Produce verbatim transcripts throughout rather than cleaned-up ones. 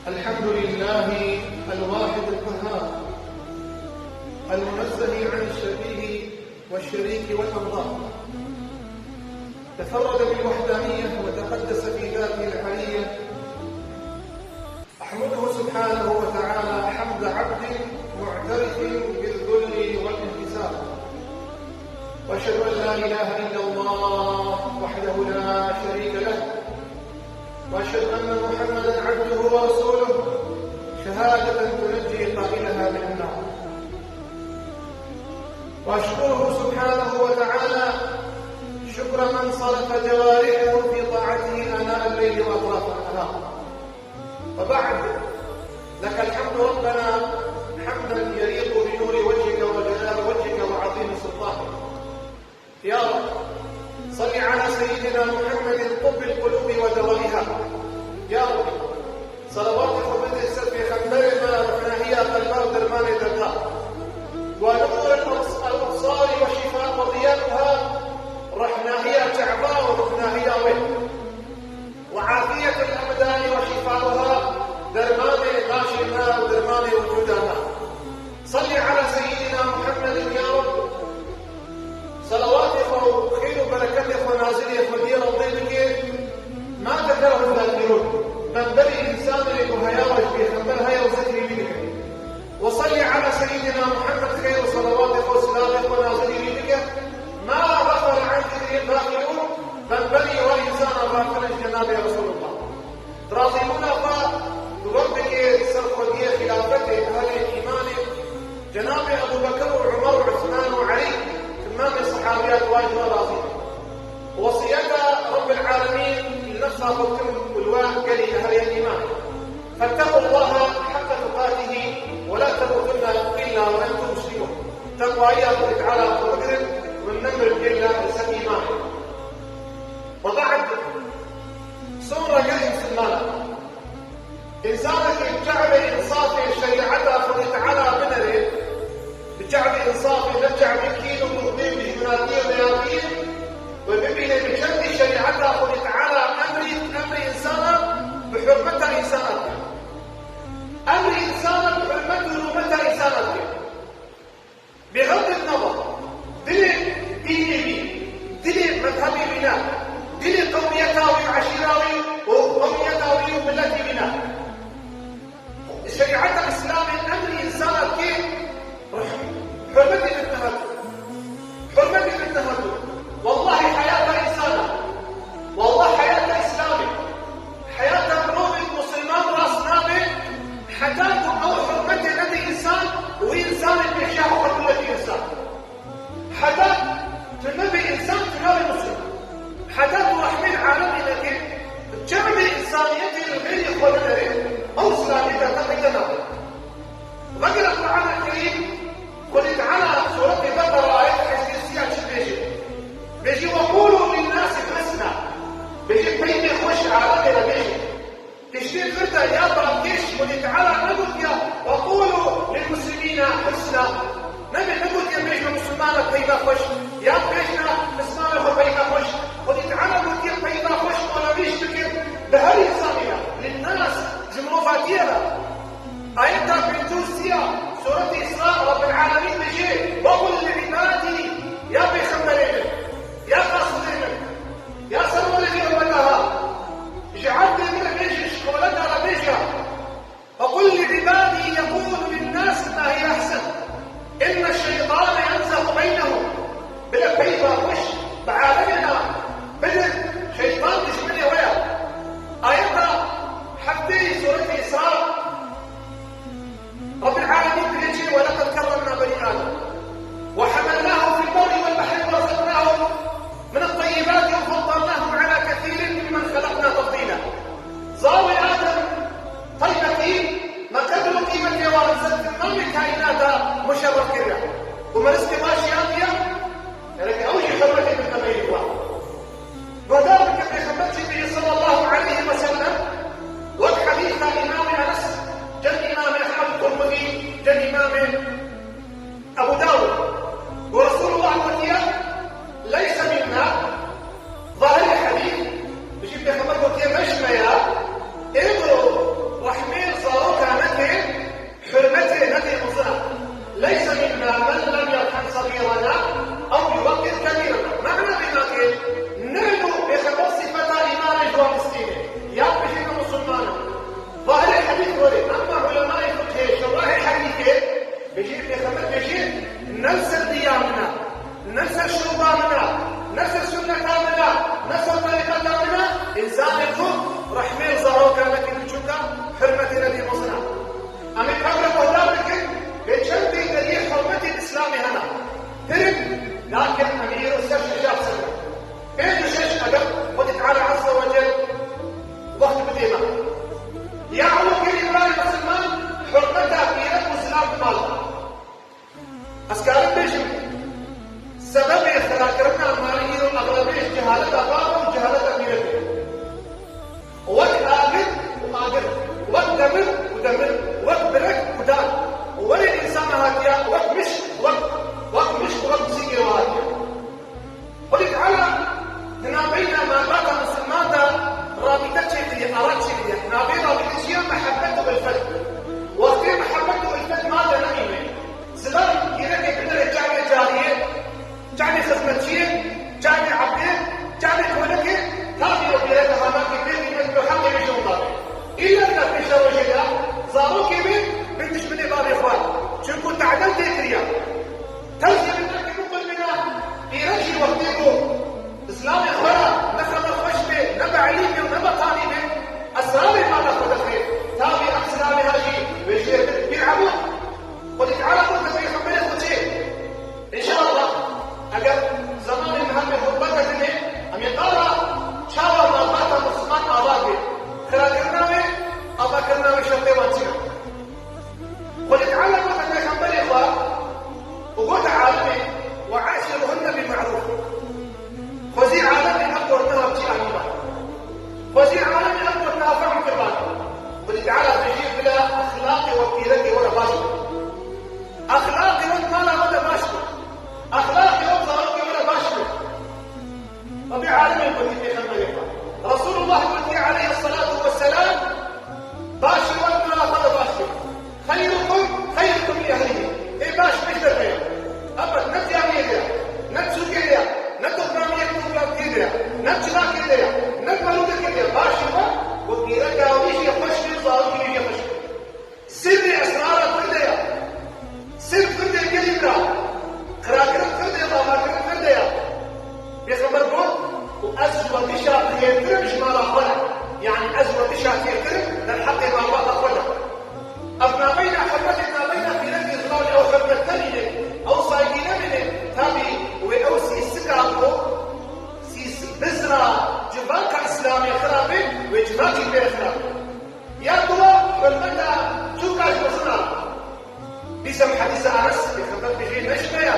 الحمد لله الواحد القهار، المنزه عن الشبيه والشريك والأنظار. تفرد بالوحدانية وتقدس في ذاته العلية. أحمده سبحانه وتعالى حمد عبد معترف بالذل والانكسار. وأشهد أن لا إله إلا الله وحده لا شريك له. وأشهد أن محمدا عبده ورسوله، شهادة تنجي قائلها من النار. وأشكره سبحانه وتعالى شكر من صرف جوارحه في طاعته آناء الليل وأطراف النهار. وبعد، لك الحمد ربنا حمدا يليق بنور وجهك وجلال وجهك وعظيم سلطانك. يا رب، صل على سيدنا محمد طب القلوب ودوائها. يا رب، صلوات خبز السر في خنبر ما رحناهيا قلبا درمان دلها. ونور الأبص-، الأبصار وشفاء وضياؤها رحناهيا شعبا ورحناهيا وين. وعافية الأبدان وشفاؤها، درمان لاشنا ودرمان وجودنا. صل على سيدنا محمد يا رب. صلوات خو خير وبركات خو نازل خو دير رضي بك. ما ذكره الذاكرون. من بري إنسان لك وهيا وجبي خبر هيا وذكري بك. وصل على سيدنا محمد خير صلوات خو سلام خو نازل بك. ما غفل عن ذكر الغافلون، من بري وإنسان غافل جناب رسول الله. راضي منا فا ربك سر خديه خلافته أهل الإيمان، جناب أبو بكر وعمر وعثمان وعلي، تمام الصحابيات واجب راضي. وصية رب العالمين لنفسها فكم والواء قال أهل الإيمان. فاتقوا الله حق تقاته ولا تموتن إلا وأنتم مسلمون. تقوى يا رب تعالى وقدر والنمر إلا إنسان إيمان. وبعد، سورة قال مسلمان. إنسانك بجعل إنصاف شريعته خذ تعالى بنري. بجعل إنصاف نرجع بكين ومغبين بجملاتين وبياتين. وببين بجنب شريعته خذ تعالى أمري، أمر إنسانا بحرمته إنسانا. ئەمری ئینسانە بە حورمەت و روومەتا ئینسانە بکەن. بغض النظر، دلێ دینی بی، دلێ مەذهبی بی نا، دلێ قەومیەتا وی و عەشیرا وی و قەومیەتا وی و ملەتی بی نا. شەریعەتا ئیسلامێ ئەمری ئینسانە بکێ، حورمەتی بتنەهەتو. حورمەتی بتنەهەتو. واللهی حەیاتا ئینسانە. والله حەیاتا ئیسلامێ. حەیاتا مرۆڤێک موسڵمان ڕاست نابێ، حەتا تو ئەو حورمەتێ نەدەی ئینسان، و ئینسانێ پێشیا خۆت بدەی ئینسان. حەتا تو نەبێ ئینسان، تو نابێ موسڵمان. حەتا تو ڕەحمەی عالەمی نەکەی، جەمعێ ئینسانیەتێ لە غەیری خۆ نەدەرێ، ئەو ئیسلامیەتا تەقەیدە نابێ. وەگەرە قورئانا کەریم، خودی تعالی سورەتی بەقەرە ئایەت هەشت سەد و سی چی بێژێ؟ بێژێ: وقولوا للناس حسنا. بێژێ پەیمێ خوش عالەمێ رە بێژێ. تشتێ کردە یا بانگێش، خودی تعالی نەگوتیا: وقولوا للمسلمین حسنا. نەبێ نەگوتیا بێژنە موسڵمانە پەیمە خوش، یا بێژنە مسلمانە خۆ پەیمە خوش. خودی تعالی گوتیا پەیمە خوش، ئەوە ویش بکن بە هەر ئینسانیە، للناس، جمهوفاتیە. ئایەتا پێنجا و سێ سورەتی ئیسراء، رب العالمین بێژێ: وقل لعبادی، یا پێغەمبەرێ من، یا قاسدێ من، یا سەرۆرێ ئومەتا ها، جە عەبدێ من بێژێ، شکۆلەتا رە بێژە: وقل لعبادی یقولوا للناس ما هی احسن، ان الشیطان ینزغ بینهم. بلە پەی Xizmetçiyê, çavê ebdê, çavê kolekê, tavî ew pîreka hema ke pê qîmet bi heqê wî ji wan dabe. Îlla da pêşerojê de zarokê wê bin dijminê bavê xwe. Çunku te'dil tê kiriya. Terzê min wekî min qulbîna, pîrek jî wextê ku Îslamê xwe ra ne xeber xweş bê, ne bi elîfê û ne bi tanî bê, esrarê mala xwe dixwê. Tavî em zilamê ha jî wê jêr bin. Pîr Ebû, Xwedî Teala got, ez pêxemberê xwe çê. Înşallah, eger zemanê me hemê xutbe ketine, em ê qala çawa malbata Musliman ava bê. Xirakirina wê, avakirina wê şertê wan çi ne? Xwedî Teala gote pêxemberê xwe û gote alimê, "Ve aşiruhunne bil ma'ruf." Xwezî alemê ev gotina bi çi anî ba. Xwezî alemê ev gotina fehm kirban. Xwedî Teala dibêjî bila exlaqê we pîrekê we re baş be. Exlaqê we mala we de baş be. Exlaqê we zarokê we re baş be. Rabî alemê gotî pêxemberê xwe. Resulullah gotî aleyhisselatu vesselam, "Başê we mala xwe de baş be. Xeyrukum, xeyrukum li ehlihi." Ê baş pêş de heye. Ebed ne camiyê de ye, ne sûkê de ye, ne toplamiyê toplamiyê de ye, ne çilakê de ye, ne melûdekê de ye. Başê we, we pîreka wî jî xweş be, zarokê wî jî xweş be. Sirrê esrara vir de ye. Sir vir de gelî bira. Qirakirin vir de, avakirin vir de ye. Pêxember got, "Û ez ji we tişa xêrtir im ji mala xwe re." Yanî ez ji we tişa xêrtir im derheqê malbata xwe de. Ev nabeyna hurmetê nabeyna pîrekî zilamê ew hurmet nemîne, ew saygî nemîne. Tabî wê ew sîsika ku sîs bizra civaka Îslamê xirabe, wê civakî pê xirabe. Ya dua hurmeta çûka ji mezina. Dîsa bi hedîsa Enes, Pêxember dibêje ne ji me ya,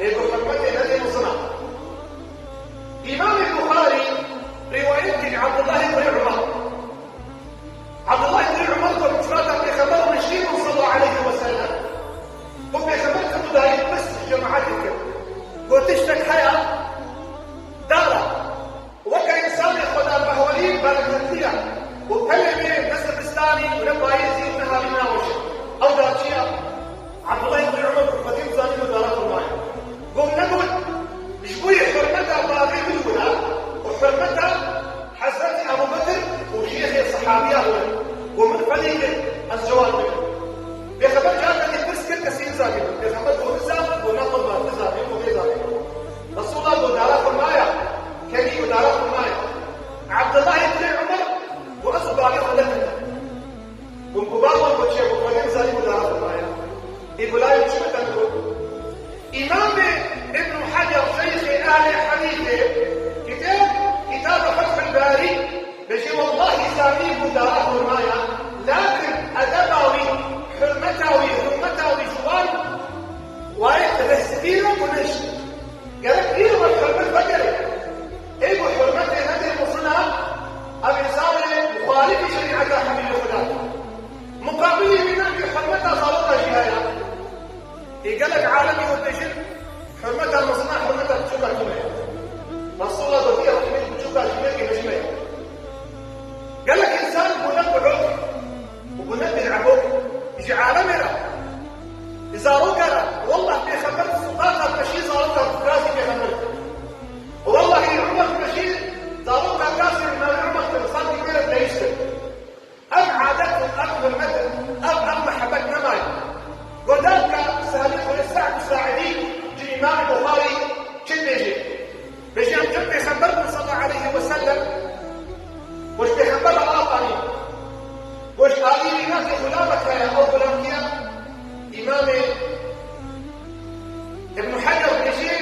ê bi hurmetê nedê mezina. Îmamê Buxarî rîwayet kir Abdullahê kurê Umar. Abdullahê kurê Umar got, civata Pêxember rûniştî bûn sallallahu aleyhi ve sellem. Got Pêxember ket û dayî pirs cemaetê kir. Got tiştek heya, dara. Weke însanê xwedabehwelî bereketliya û pelê wê ne zivistanî û ne payîzî û ne havî naweşe. Ew dar çi ya? Abdullah ibn Umar got, Xwedî dizanî got dara xurma ye. Got, negot, ji bo yê hurmeta bavê min wina û hurmeta Hezretî Ebû Bekir û şêxê sehabiya wina. Got, min fedî kir, ez cewab bidim. Pêxember carekê pirs kir, kesî nizanî bû. Pêxember got, nizam, got, ne qurban, nizanî, got, nizanî. Resulullah got, dara xurma ya. Kenî û dara xurma ye. Abdullahê kurê Umar got, ez û bavê xwe nedim. Got, ku bavê xwe çi ye? Got, xwe nizanî û dara xurma ye. Ê gulayê çi bi te got? Îmamê Ibn Hecer, şeyxê ehlê hedîsê, kitêb, Kitab Fethul Barî, dibêje, wellahî zanî got dara xurma ye, lakin edeba wî, hurmeta wî, hurmeta wî ji wan wayê rehsibî re ku nişt. Gerek îro we hurmet vegere. Ê ku hurmetê nedê mezina, ev însanê muxalifî şerîeta Hebîbê Xuda. Muqabilê wî ne ku hurmeta zaroka jî heye. Ê gelek alemî we dibêjin, hurmeta mezina, hurmeta biçûka jî me ye. Resulullah gotiye, hurmetê biçûka jî me ye, jî me ye. Gelek însan bûne kurok. Û bûne bid'ebû ji alemê re, ji zaroka re. Wallah, Pêxember suqata peşî zaroka gazî Pêxember. Wallahî Umar peşî zaroka gazî navê Umar kir, sanki pê re leyîs kir. Ev adet û ev hurmet, ev, ev mehebet nemaye. Godarka Sahlê Xwê Se'd Saidî ji Îmam Buxarî çi dibêje? Bêje em cem Pêxember bûn sallallahu aleyhi ve sellem, got ji Pêxember re av anîn. Got ji alî rînakê xulamek heye, ew xulamkiya Îmamê Ibn Hecer dibêje,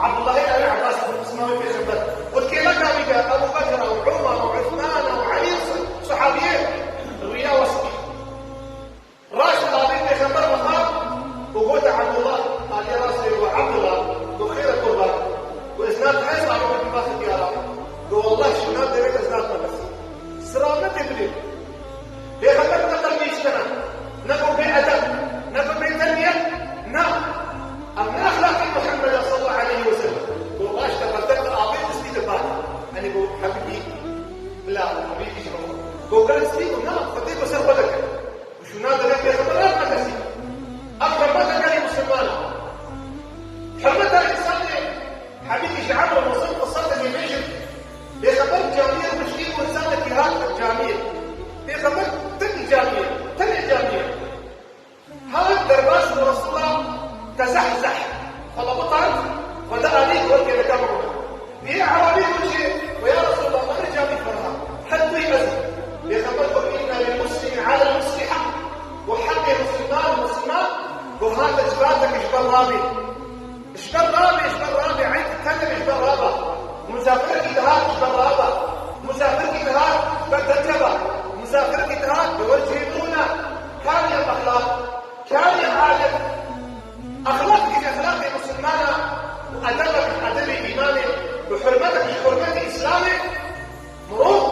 Abdullahê Ebî Ebbas bû, pismamê Pêxember. Got kêleka wî de Ebû Bekra û Umar û Uthmana û Elî, sehabiyê, riya wesfî. Raşt alî Pêxember mixab û gote Ebdullah, alî rastê got Ebdullah, got xêr e qurban. Got ez nadim ez alî bin Basît ya Rab. Got wallah şûna derek ez nadim ez. Sira ne tê bidê. Pêxember ne qelbî îşkena, ne got bê edeb, ne got bê terbiyet, na. Ev ne exlaqê Muhammed sallallahu aleyhi ve sellem. Got raşt e, belkî te avê destî te ba. Hani got hebibî, bila hebibî ji bo. Got gel destî got na, xwedê got ser xwe deke. Şûna derek Pêxember ev ne kesî. Ev hurmeta gelî misilman e. Hurmeta însanê Hebîtî ji Emr û Muslim qiseta jê bêjin, Pêxember camiyê û piştî û insanekî hat camiyê. Pêxember tim camiyê, tenê camiyê. Hat derbas û Resûla tezehzeh, xwe lewitand, xwe da alî, got, kêleka min rûne. Yê Erabî got jê, got, ya Resûlallah, min camî ferha. Her tu yî ez im. Pêxember got, inne lil muslimi alel muslimi hak. Got, heqê misilman, misilman, got, hate ji ber te ji ber rabê. Ji ber rabê, ji ber rabê, eyd tenê ji ber raba. Musafirekî dihat ji ber raba. Musafirekî dihat ji ber derkeva. Musafirekî dihat bi wer cihê bûna. Kaniya exlaq, kaniya alim. Exlaqekî ji exlaqê misilmana û edebekî ji edebê îmanê û hurmetekî ji hurmetê îslamê. Mirov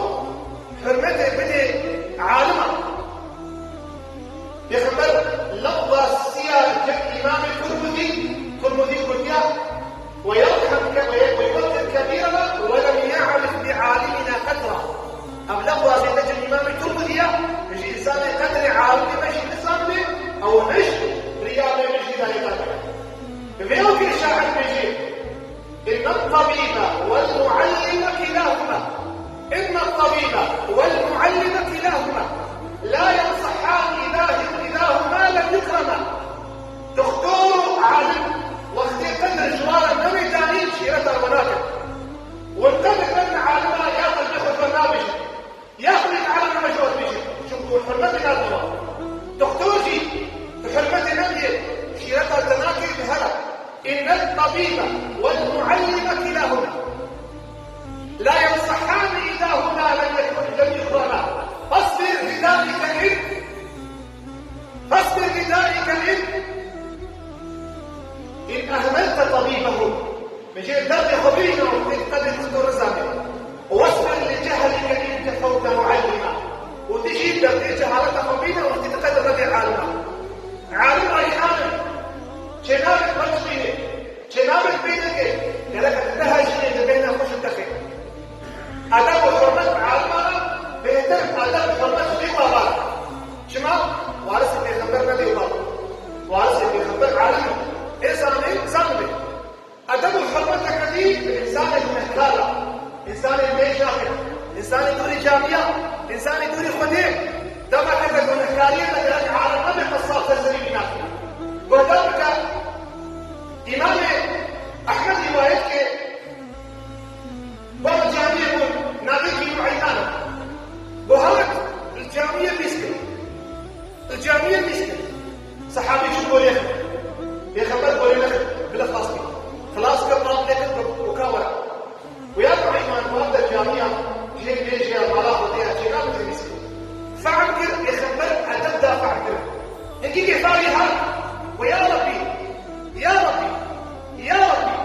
hurmetê bidê alima. Pêxember lewza siya cem Îmamê Turmuzî, Turmuzî gotiya, "ويرحم ك-، ويوقر كبيرنا ولم يعرف لعالمنا قدره." Ev lewza zêde cem Îmamê Turmuzî ya, ji însanê qedrê alimê me jî nizanibe, ew niş, riya me jî dayê dane. Vê okê şair bêjê, إن الطبيب والمعلم كلاهما، إن الطبيب والمعلم كلاهما لا ينصحان إذا، إذا هما لم يكرما. Doktor û alim wextê qedr ji wan re newê danîn şîreta wan nakin. Wan qedr bidin alima ya qedrê xwe ji wan nabêjin. Ya Xwedê Teala name ji we dibêje, çunku hurmetê nadin wan. Doktor jî bi hurmetê nebiyê, şîreta te nake bi hela. إن الطبيب والمعلم كلاهما لا ينصحان إذا هما لم يكن، لم يكرما. فاصبر لذلك إن فاصبر لذلك إن، إن أهملت طبيبه. Bêje derdê xwe bîne û wextê qedrê doktor nizane. واصبر لجهلك إن كفوت معلما. Û tu jî derdê cehaleta xwe bîne û wextê tu qedr nede alima. Alim alî alim. Çênabê xwe çixînê. Çênabê pê neke. Gerek tu neha jînê di bêhna xwe ji texê. Edeb û hurmet alima re bêhtir edeb û hurmet ji vê baba re. Çima? Warisê pêxember ne vê baba. Warisê pêxember alim e. Ê zanê, zanibê. Edeb û hurmeteke dî bi însanê gunehkar re. Însanê mêj nake. Însanê dûrî camiya. Însanê dûrî Xwedê. Dema kete gunehkariyê de gerek alim nebe qesab te serî bînake. Guhdar bike. Îmamê Ehmed rîwayet ke. Bava camiyê bû, navê kî Nueyman e. Bû hat, li camiyê bîst kir. Li camiyê bîst kir. Sehabî çû golê xwe. Pêxember golê nexwe, bila xilas bî. Xilas kir, rav lê kir, û ka were. Û ya Nueyman, û der camiya, cihê bêjê ya mala xwe de ya çêka bidê bîst kir. Fehm kir, pêxember edeb da fehm kir. Hingî kêfa wî hat, û ya Rabbî, ya Rabbî, ya Rabbî,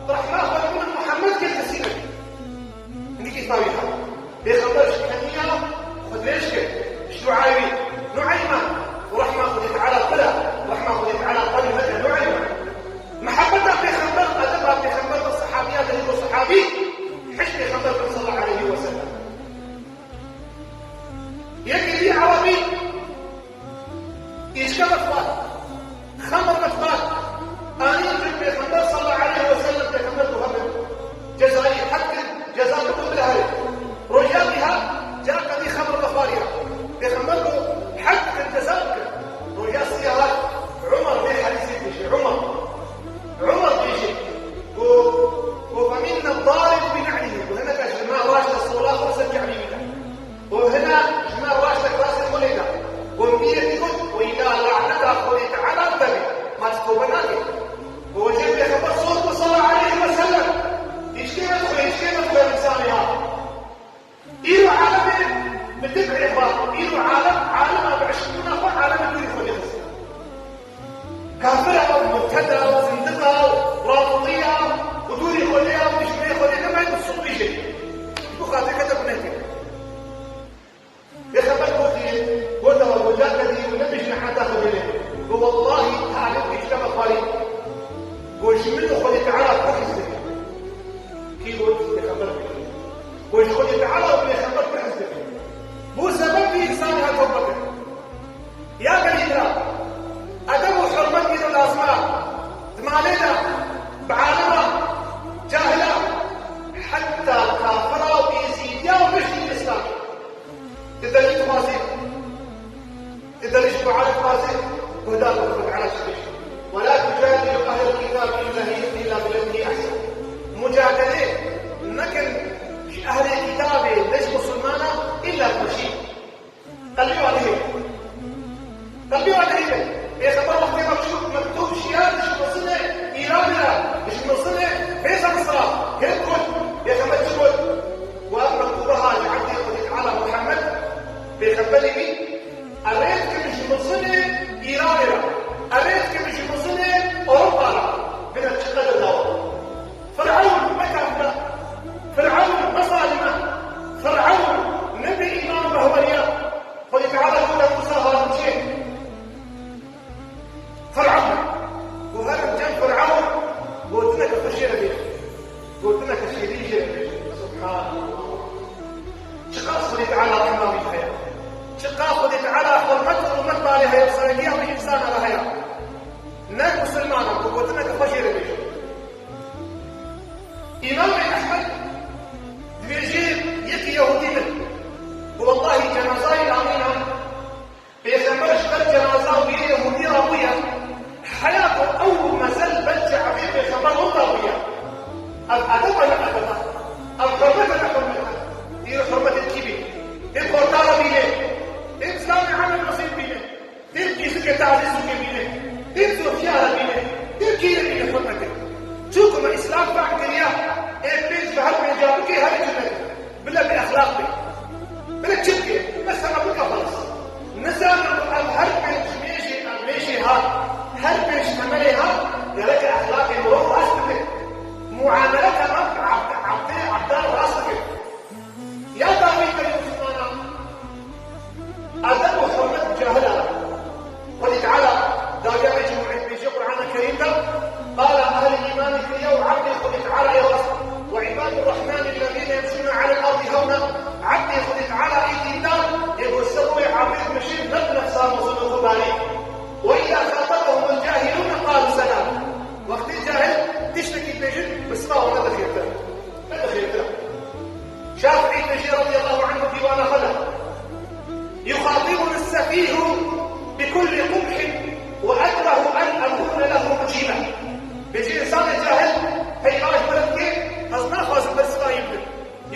rehma xwe li min Muhammed kir kesî nebe. Hingî kêfa wî hat. Pêxember ji keniya xwe dirêj kir. Ji duayê wî, Nueyman, û rehma Xwedê Teala pir e, rehma Xwedê Teala qebîl neke Nueyman. Mihebeta pêxember, edeba pêxember bi sehabî ya, dihê ku sehabî, hişk pêxember kir sallallahu aleyhi ve sellem. Yekî dî Erebî, îçke vexwar, xemr vexwar, anî pêxember sallallahu aleyhi ve sellem, pêxember got hebin. Cezayî hed kir, ceza bikû bila herê. Roja dî hat, careke dî xemr vexwariya. Pêxember got hed kir, ceza bikir. Roja sê hat, Umar vê hedîsê dibêje, Umar. Umar dibêje, got, got, فمنا الضارب بنعله. Got, hineka ji me raşte sola xwe ser çavî wî de. Got, hina ji me raşte kirasê xwe lê da. Got, bî yekî got, ويلا لعنة Xwedê Huda Xwedê Teala çi dibêje: "Ve la tucadilu ehlel kitabi illa hi-, illa billeti hi ahsen." Mucadele nekin ji ehlê kitabê, ne ji misilmana, illa bi xweşî. Qelbê wan heye. Qelbê wan heye. Pêxember wextê mektûb, mektûb şiyar ji mizilê Îranê re, ji mizilê Pêzemisa, hêt got, Pêxember çi got? Got, ev mektûbe ha ji endê Xwedê Teala Muhammed, pêxemberê wî, Erê dikim ji mizilê Îranê re. Erê dikim ji mizilê Ewropa re. Bine çi qedir dawa. Firewn me kafir e. Firewn me zalim e. Firewn ne bêîman û behwerî ye. Xwedê Teala gote Mûsa, harim çê. Firewn. Ku herin cem Firewn gotineke xwe jê re bêje. Gotineke şêrîn jê re bêje. Subhanallah. Çiqas Xwedê Teala rehma wî heye. Çiqas Xwedê Teala hurmet û hurmet balê heye, serengîya wî însana re heye. Ne musilmana ku gotineke xwe jê re bêje. Îmamê Ehmed dibêje, yekî Yehûdî min. Ku wellahî cenazayî amîna. Pêxember ji ber cenaza wî yê Yehûdî rabûye, heya ku ew mezel ber çavê Pêxember wenda bûye. Ev edeba ne edeba. Ev hurmeta ne hurmeta. Îro hurmetê kî bî? Tê xorta re bîne. Tê zilamê Emed Husên bîne. Tê qîzikê Tazî Sûkê bîne. Tê Sofiya re bîne. Tê kî re bîne hurmetê? Çunku me Îslam fehm kiriye, ê pênc bi her pênca bike, her cennet. Bila bêexlaq be. Bila çi bike? Bes hema bike xelas. Nizanim ku ev her pênc mêjê, ev mêjê ha, her pênc temelê ha, gereke exlaqê mirov rast bibe. Muameleke me bi ebd-, ebdê, ebdal rast bibe. Ya dawî te muslimana. Edeb û hurmet bi cahila re. Xwedî Teala dawiya vê cumhurê dibêje Qur'ana Kerîm de, qala ehlî îmanê kiriye û ebdê Xwedî Teala yê rast. Ve ibadurrahmanî lezîne yemşûne alel erdî hewna. Ebdê Xwedî Teala ê dîndar, ê ku ser rûyê erdê dimeşin, ne bi nefsa mezin û xwebarî. Ve îza xatabehumul cahilûne qalû selama. Wextê cahil tiştekî dibêjin, bi silav ne dixêtin. Ne dixêtin. Şafîî dibêje radiyallahu anhu dîwana xwe de: "Yuxatibuni sefîhu bi kulli qubhin ve ekrahu en ekûne lehu mucîben." Bêje însanê cahil, hey baş min dike, ez naxwazim ber silayî bidim.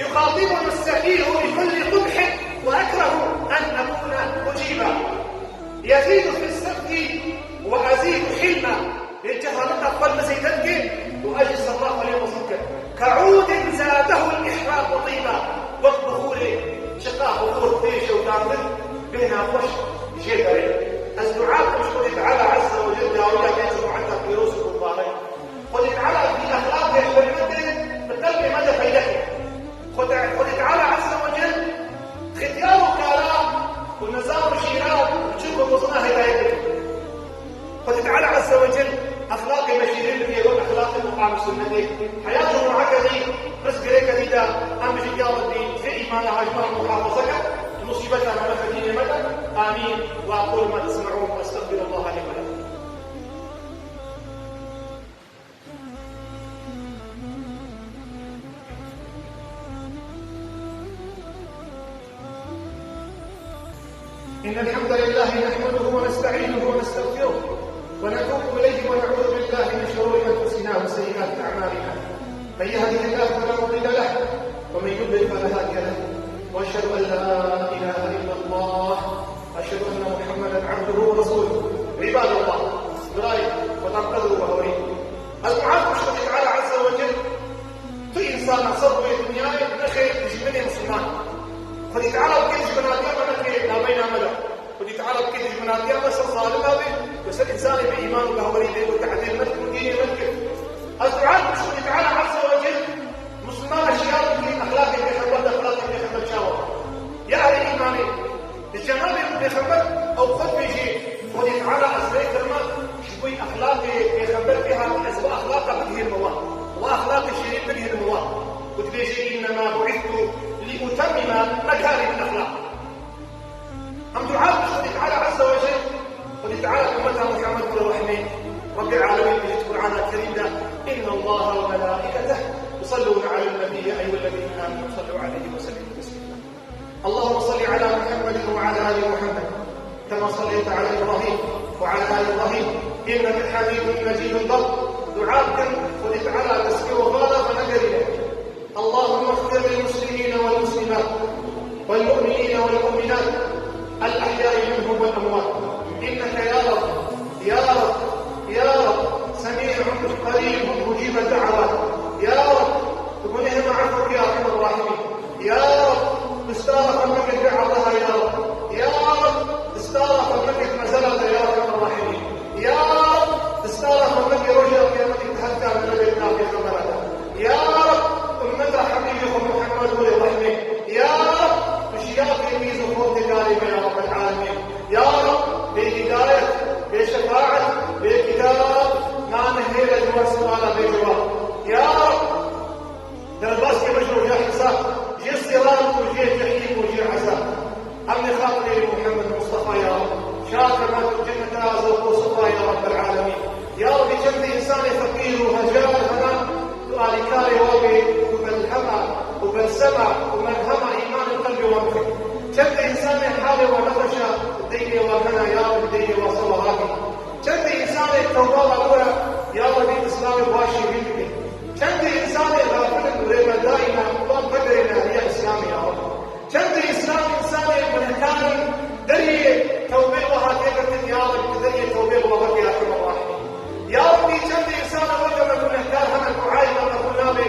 "Yuxatibuni sefîhu bi kulli qubhin ve ekrahu en ekûne mucîben." Yezîdu fis sefîhi ve ezîdu hilmen. Lê cehaleta xwe li min zêde dike û ez jî sebra xwe lê mezin dikim. Ke'ûdin zâdehul ihrâqu tîba. Wek bixûrê, çiqa bixûr tê şewitandin, bê naxweş jê derê. Ez dua dikim ji Xwedê Teala Azze ve Celle dawiya vê cumeta pîroz û mubarek. Xwedê Teala vî exlaqê hurmetê bi qelbê me de peyde ke. Xwedê, Xwedê Teala Azze ve Celle xetyar û kara û nizam û şîra û çik û mizina hidayet bike. Xwedê Teala Azze ve Celle exlaqê me şîrîn bike, wek exlaqê Qur'an û Sunnetê. Heya cumûeke dî, rizgirêke dî de, em bijîn ya Rebbî, vê îmana haj me re muhafaza ke, musîbeta me nexe dînê me de. Amîn. Ve aqulu ma tesme'ûn ve estexfirullaha li ve lekum. إن الحمد لله نحمده ونستعينه ونستغفره ونتوب إليه ونعوذ بالله من شرور أنفسنا وسيئات أعمالنا. من يهده الله فلا مضل له ومن يضلل فلا هادي له. وأشهد أن لا إله إلا الله. وأشهد أن محمدا عبده ورسوله. عباد الله. Birayê, xwedan qedir û bawerî. Ez dua dikim ji Xwedê Teala Azze ve Celle tu însana ser rûyê dinyayê nexê dijminê misilman. Xwedê Teala bike dijminatiya me nexê navbeyna me de. Xwedê Teala bike dijminatiya me ser zalima be, û ser însanê bê îman û bawerî be, û tehdê me dikin û dînê me dikin. Ez dua dikim ji Xwedê Teala Azze ve Celle misilmana şiyar bike, exlaqê pêxember de, exlaqê pêxember çawa? Ya ehlê îmanê, Li cenabê Pêxember ew xwe dibêjê, Xwedê Teala ez rê kirime, ji bo exlaqê Pêxember pê hatî ez we exlaqa bigihînime wan, we exlaqê şêrîn bigihînime wan. Û dibêjê, "Înnemâ bu'îstu li utemmime mekârimel exlaq." Em dua bikin Xwedê Teala Azze ve Celle, Xwedê Teala ummeta Muhammed bike rehmê. Rebbê Alemîn dibêje di Qur'ana Kerîm de, "Innallaha ve melâiketehu yusallûne alen nebî, ya eyyuhellezîne âmenû sallû aleyhi ve sellimû teslîmâ." اللهم صل على محمد وعلى آل محمد كما صليت على إبراهيم وعلى آل إبراهيم إنك حميد مجيد. Du'a bikin, Xwedê Teala destpê we vala xwe negerîne. اللهم اغفر للمسلمين والمسلمات والمؤمنين والمؤمنات الأحياء منهم والأموات إنك يا رب، يا رب، يا رب، سميع قريب مجيب الدعوات. يا رب، gunehê me efû ke ya Erhemer Rahîmîn. Ya Rab, destara xwe meke bê Allaha ya Rab. Ya Rab, destara xwe meke mezela de ya Erhemer Rahîmîn. Ya Rab, destara xwe meke roja qiyametê de heta me nebe nav pêxembera de. Ya Rab, ummeta Habîbê xwe Muhammed were rehmê. Ya Rab, tu şiyatê mîz û xortê karê me ya Rabbel Alemîn. Ya Rab, bê hidayet, bê şefaet, bê kitab, nane hêle ji wan suala bê cewab. Ya Rab, derbasê me ji roja hesab, jê sirat û jê cehîm û jê ezab. Emrê xatirê Muhammed Mustafa ya Rab. Şa kemat û cenneta zewq û sifa ya Rabbel Alemîn. Ya Rabbi, çendê însanê feqîr û hejar hene, tu alîkarê wan bê, tu melhema û belsema û merhema îman û qelbê wan bike. Çendê însanê halê wan nexweş e, deynê wan hene, ya Rabbi, deynê wan ser we rabî. Çendê însanê tewba wan bûye, ya Rabbi, Îslamê bi wan şîrîn bike. Çendê însanê xafil in û rê me dayîne, wan vegerîne riya Îslamê ya Rabbi. Çendê însan, însanê gunehkar in, deriyê tewbê we hatiye girtin, ya Rabbi, tu deriyê tewbê bi we veke ya Erhemer Rahîmîn. Ya Rabbi, çendê însanê weke me gunehkar hene ku ayb me qebûl nabe,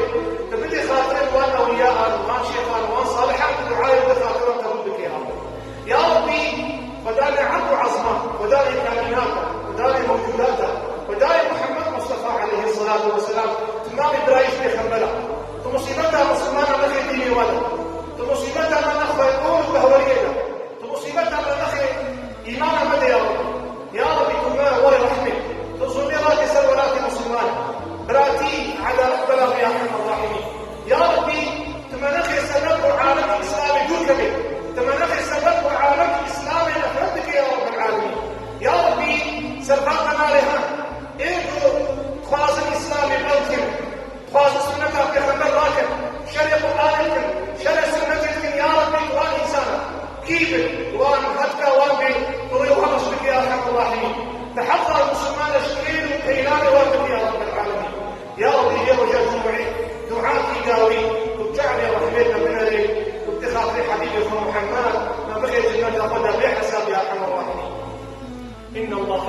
tu bidê xatirê wan ewliyan, wan şêxan, wan salihan, tu duayê wê xatirê wan qebûl bike ya Rabbi. Ya Rabbi, Xwedanê erd û ezman, Xwedanê kaînata, Xwedanê mewcûdata, Xwedanê Muhammed Mustafa aleyhisselatu vesselam, tu navê birayê ji pêxembera. Tu musîbeta misilmana nexê dînê wan de. Tu musîbeta me nexwe qol û behweriyê de. Tu musîbeta me nexê îmana me de ya Rabbi. Ya Rabbi, tu me were rehmê. Tu zulmê rake ser welatê misilman. Biratî, edalet bela me ya Erhemer Rahîmîn. Ya Rabbi, tu me nexê ser erd û alemê Îslamê dûr kevê. Tu me nexê ser erd û alemê Îslamê nefret dike ya Rabbel Alemîn. Ya Rabbi, serva qenarê he. Ê ku dixwazin Îslamê bel kin. Dixwazin sunneta pêxember rakin, şerê Qur'anê dikin, şerê sunnetê dikin, ya Rabbi, wan însan kî bin, wan hetka wan bê, tu rê wan rast bike ya Erhemer Rahîmîn. Di heqqa misilmana ji kêl û peylanê wan bike ya Rabbel Alemîn. Ya Rabbi, yê roja cumeyê, dua kî dawî, tu çavê rehmê me binerê, tu bi xatirê Habîbê xwe Muhammed, me bixê cenneta xwe de bê hesab ya Erhemer Rahîmîn. إن الله